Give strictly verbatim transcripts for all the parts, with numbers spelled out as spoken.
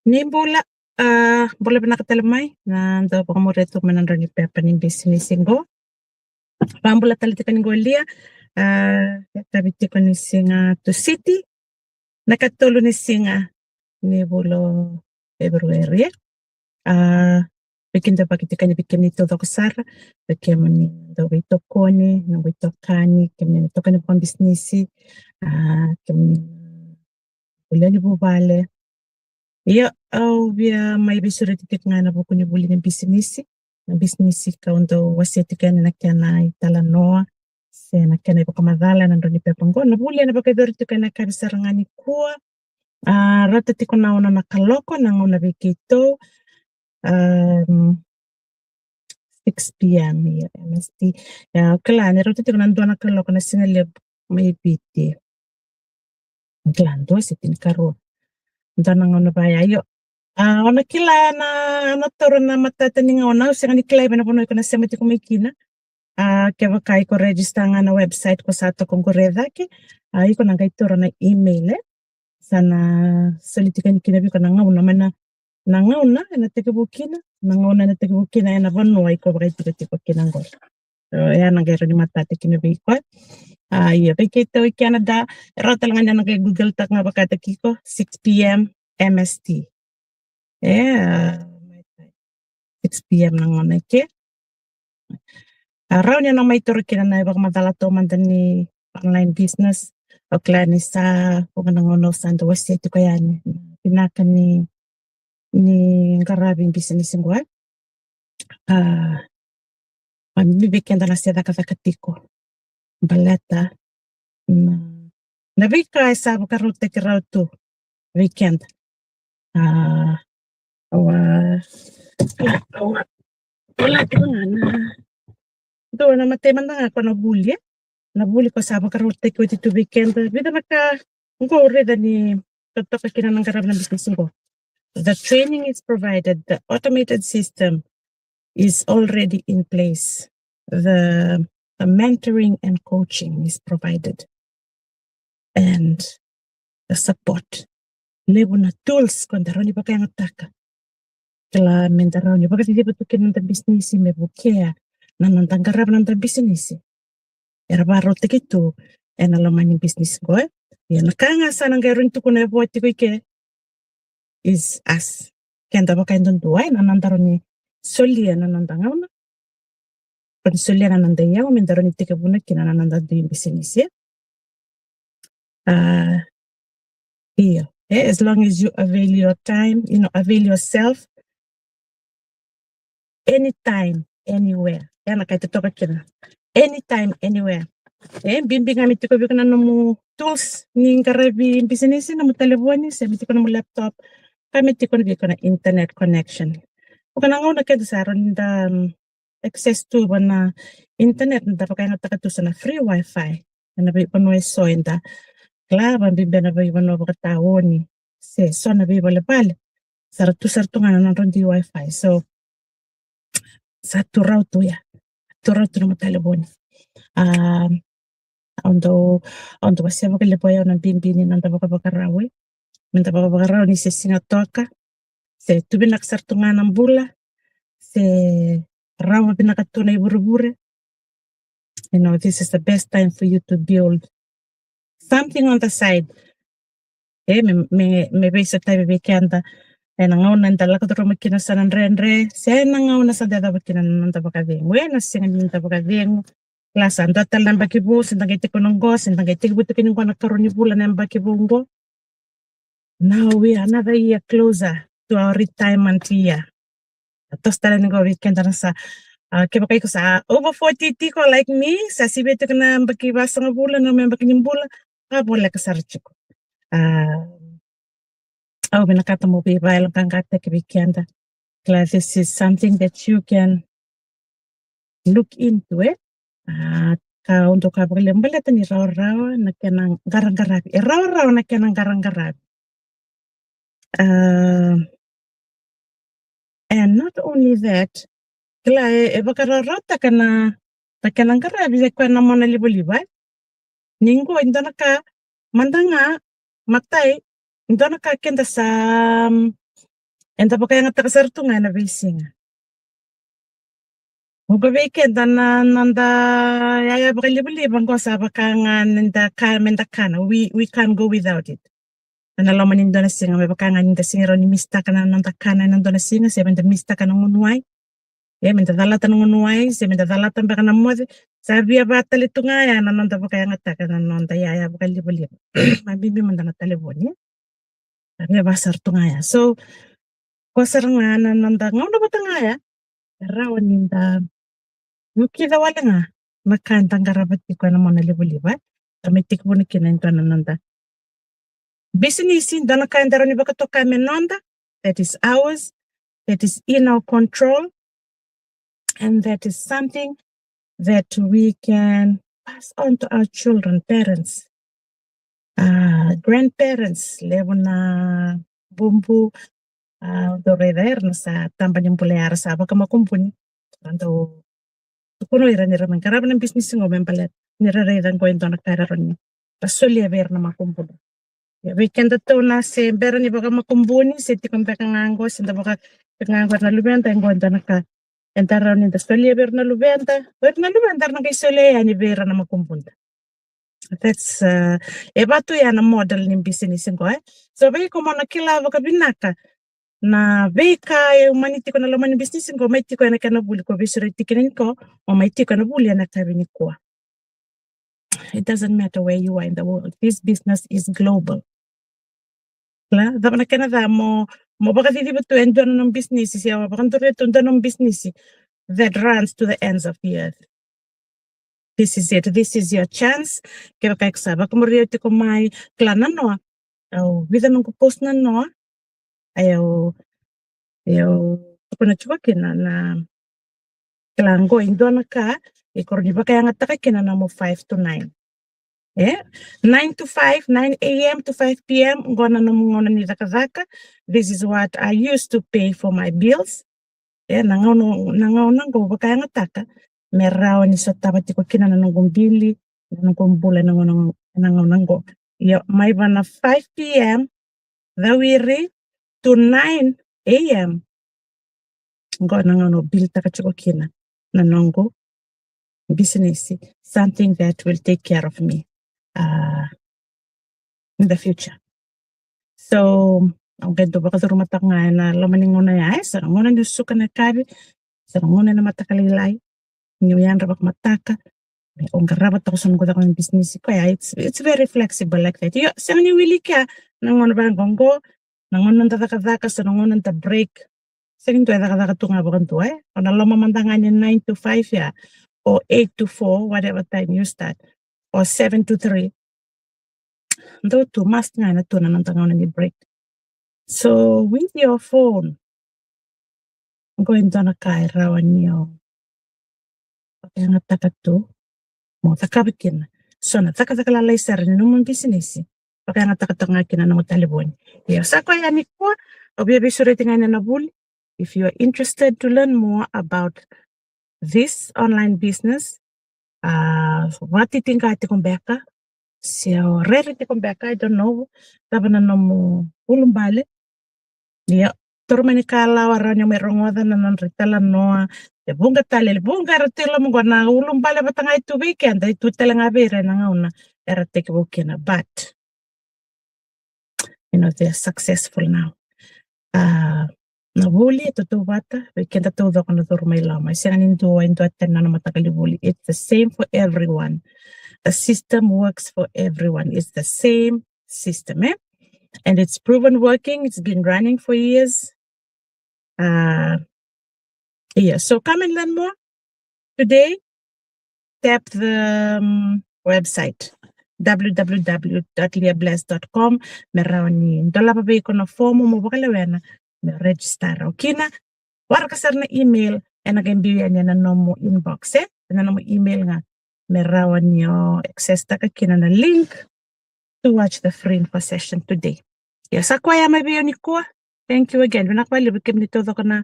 Ni bula, a, bula vinaka tale mai na dau vakamuria tu mai na drau ni pepa ni bisinisi qo. Vakabula tale tiko ni qo Lia, a, yakavi tiko ni siga Tusiti, na katolu ni siga ni vula o Feperueri. A, vei keda vakatikani, vei kemuni taucoko sara, vei kemuni dau veitokoni, na veitokani, kemuni na tokani vakabisinisi, a, kemuni na vuli ni vuvale. Ia, au via mai veisureti tiko ga na vuku ni vuli ni bisinisi, na bisinisi kau dau wasea tiko yani na kena italanoa se na kena ivakamacala ena drau ni pepa qo. Na vuli ena vakayacori tiko ena yakavi sara ga nikua. A, rauta tiko na ono na kaloko na gauna vei keitou. Um, six p.m. ia M S T. Ia, kila ni rauta tiko na dua na kaloko na siga levu mai Viti. Kila, dua se tinikarua. Dua na gauna vaya. Io. A, o na kila na, na taura na matata ni gauna, au sega ni kila i vei na vanua iko na sema tiko mai kina. A, kevaka iko register ga na website ko sa toka qori e cake, a, iko na qai taura na email, e. Sa na soli tiko yani kina vei iko na gauna, mai na, na gauna ena tekivu kina, na gauna ena tekivu kina ena vanua iko vakaitikotiko kina qori. So, e ya na qai rawa ni matata kina vei iko. A, ia, vei keitou i Canada, e rawa tale ga ni o na qai Google taka ga vakataki iko, six p.m. M S T. E, a, six p.m. na gauna eke. A, rawa ni o na mai taura kina na ivakamacala taumada ni online business. Au kila ni sa vuqa na gauna au sa dau wasea tiko yani na vinaka ni, ni qaravi bisinisi qo. A, a, bibi vei keda na se cakacaka tiko. Baleta na, na veika e sa vakarautaki rawa tu vei keda. A, au a, au a, au a, au a, dua na matai mada ga ko na vuli, e? Na vuli ko sa vakarautaki oti tu vei keda. Vica na ka qo au raica ni totoka kina na qaravi na bisinisi qo. The training is provided, the automated system is already in place. The, the mentoring and coaching is provided. And the support. Levu na tools ko da rawa ni vakayagataka. Kila me da rawa ni vakaciciva tu kina na noda bisinisi, me vukea na noda qarava na noda bisinisi. Era vakarautaki tu ena loma ni bisinisi qo. Ia na ka ga sa na qai rawa ni tukuna e vua tiko i ke is us. Keda vaka e dodonu, e, na noda rawa ni solia na noda gauna. Rawa ni solia na noda iyau me da rawa ni tekivuna kina na noda dui bisinisi. A, io, e, as long as you avail your time, you know, avail yourself, anytime, anywhere. E na ka e totoka kina. Anytime, anywhere. E, bibi ga me tiko vei iko na nomu tools ni qaravi bisinisi, nomu talevoni, se me tiko nomu laptop, ka me tiko vei iko na internet connection. Vaka na gauna keda sa rawa ni da, um, access tu va na internet, da vakayagataka tu sa na free wifi. Ena veivanua eso eda kila, vakabibi ena veivanua vakataoni se so na veivalevale. Sa ra tu sara tu ga na nodra dui wifi. So sa tu rawa tu ya. Tu rawa tu na nomu talevoni. A, au dau, au dau wasea vakalevu o yau na bibi ni noda vakavakarau, e. Me da vakavakarau ni se siga toka, se tu vinaka sara tu ga na bula, se rawa vinaka tu na ivurevure. You know, this is the best time for you to build something on the side. E, me, me, me veisotavi vei keda ena gauna eda lako curuma kina sa na dredre, se na gauna sa da yacova kina na noda vakacegu, e, na sega ni da vakacegu. Kila sa dua tale na yabaki vou, se da qai tekivu na qo, se da qai tekivu tiko ni qo na ikarua ni vula na yabaki vou qo. Now we are another year closer to our retirement year. A, toso tale ni qo vei keda na sa, a, kevaka iko sa over forty tiko like me, sa sivia tiko na yabaki vasagavulu na nomu yabaki ni bula, a, voleka sara tiko. A, au vinakata mo veivakayaloqaqataki vei keda. Kila, this is something that you can look into, e. A, ka au dau kaya vakalevu baleta ni rawarawa na kena qaraqaravi. E rawarawa na kena qaraqaravi. A, and not only that, kila, e, e vakarawarawataka na, na kena qaravi, e koya na monalivaliva, e. Ni qo e dua na ka mada ga, matai, e dua na ka keda sa, um, Eda vakayagataka sara tu ga ena veisiga. Oqo vei keda na noda yaya vakalivaliva oqo sa vaka ga nida ka meda kana. We, we can't go without it. Ena loma ni dua na siga me vaka ga nida sega rawa ni misitaka na noda kana ena dua na siga se meda misitaka na gunu wai. E meda calata na gunu wai se meda calata beka na moce. Sa via va tale tu ga ya na noda vakayagataka na noda yaya vakalivaliva. Ma bibi mada na talevoni. Sa via va sara tu ga ya. So ko sara ga na noda gauna vata ga ya. E rawa nida nukica wale ga na ka eda qarava tiko ena monalivaliva. Sa mai tekivuna kina e dua na noda bisinisi, dua na ka eda rawa ni vakatoka me noda, that is ours, that is in our control, and that is something that we can pass on to our children, parents, uh, grandparents, levu na bubu, uh, dou raica era na sa taba ni bula ya era sa vakamakubuni. Ra dau tukuna ira ni ra mai qarava na bisinisi qo me baleta ni ra raica qo e dua na ka era rawa ni ra solia vei ira na makubuna. Ia vei keda tou na se bera ni vakamakubuni se tiko beka ga qo se da vaka beka ga qo na luveda e qo e dua na ka eda rawa ni da solia vei ira na luveda, vei ira na luveda era na qai solia yani vei ira na makubuda. That's uh, e vatu ya na model ni bisinisi qo e. So vei iko mo na kila vakavinaka na veika e umani tiko na loma ni bisinisi qo mai tiko ena kena vuli ko veisureti kina ni ko mo mai tiko ena vuli ena kavi ni kua. It doesn't matter where you are in the world. This business is global. La, cava na kena ca mo mo vakaciciva tu e dua na nomu bisinisi se o vakaduria tu dua na nomu bisinisi that runs to the ends of the earth. This is it. This is your chance. Kevaka iko sa vakamuria tiko mai, kila na noa. Au vica noqu post na noa. Ai au, ai au tukuna tiko kina na kila qo e dua na ka iko rawa ni vakayagataka kina na nomu five to nine. E nine to five, nine a.m. to five p.m. qo na nomu gauna ni cakacaka. This is what I used to pay for my bills. E na gauna, na gauna qo vakayagataka me rawa ni sotava tiko kina na noqu bili, na noqu bula ena gauna, na gauna qo. Io, mai va na five p.m. cawiri to nine a.m. qo na gauna o bilitaka tiko kina na noqu bisinisi, something that will take care of me uh, in the future. So au qai dau vakacurumataka ga ena loma ni gauna ya, e sa na gauna niu suka na kavi, sa na gauna ena mataka lailai. Niu yadra vakamataka, o qarava toka so noqu caka na bisinisi koya. It's, it's very flexible like that. Io, sega ni wili kea na gauna vaqoqo, na gauna da cakacaka, so na gauna da break. Sega ni dua e cakacaka tu ga vakadua e. O na loma mada ga ni nine to five ya, or eight to four, whatever time you start, or seven to three. Dou tu must ga ena tu na noda gauna ni break. So with your phone, qo e dua na ka e rawa ni o vakayagataka tu mo cakava kina so na cakacaka lalai sara ni nomu bisinisi. Vakayagataka toka ga kina nomu talevoni. Ia sa koya yani kua, au via veisureti ga ena vuli. If you are interested to learn more about this online business, a vakatitiqa tiko beka se o rere tiko beka, I don't know, cava na nomu ulubale. Ia toro mai ni ka lawa rawa ni o mai rogoca na nodra italanoa. E vuqa tale, e vuqa era tu i loma qo na ulubale vata ga e tu vei keda, e tu tale ga vei ira ena gauna era tekivu kina, but you know, they are successful now. A na vuli e tautauvata vei keda taucoko na curu mai loma. E sega ni dua e dua tani na mataqali vuli. It's the same for everyone. The system works for everyone. It's the same system, e? And it's proven working. It's been running for years. A ia, so come and learn more today. Tap the um, website www.liabless.com me rawa ni dolava vei iko na fomu mo vakalewena me register rawa kina. Waraka sara na email, ena qai biu yani ena nomu inbox, e, ena nomu email ga me rawa ni o access taka kina na link to watch the free info session today. Ia sa koya mai vei au nikua. Thank you again. Vinaka vakalevu vei kemuni taucoko na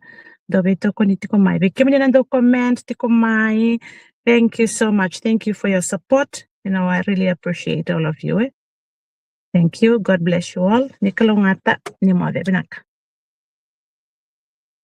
dau veitokoni tiko mai. Vei kemuni na dau comment tiko mai, thank you so much. Thank you for your support. You know, I really appreciate all of you, e. Thank you. God bless you all. Ni kalougata, ni moce vinaka.